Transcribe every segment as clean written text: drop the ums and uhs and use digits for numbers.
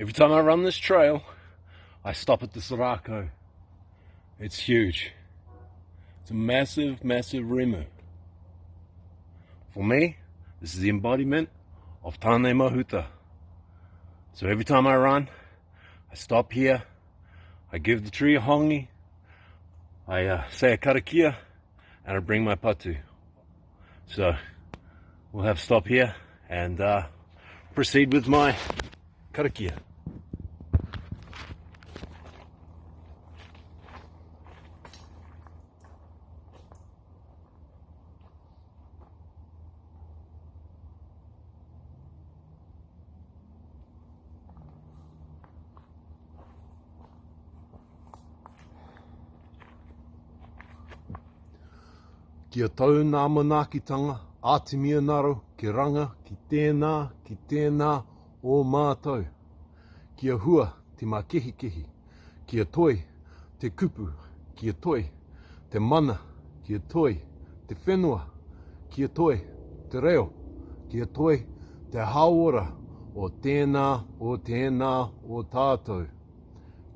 Every time I run this trail, I stop at this rākau. It's huge. It's a massive, massive rimu. For me, this is the embodiment of Tāne Mahuta. So every time I run, I stop here, I give the tree a hongi, I uh, say a karakia, and I bring my patu. So we'll have stop here and uh, proceed with my karakia. Kia tau nā manaakitanga a Te Mianaro ki ranga ki tēnā, ki tēnā o mātou. Kia hua te mākehikehi, kia toi te kupu, kia toi te mana, kia toi te whenua, kia toi te reo, kia toi te hauora o tēnā, o tēnā o tātou.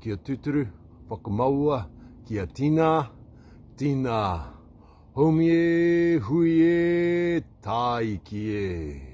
Kia tuturu, whakamaua, kia tina, tina. Haumi e, hui e, tāiki e.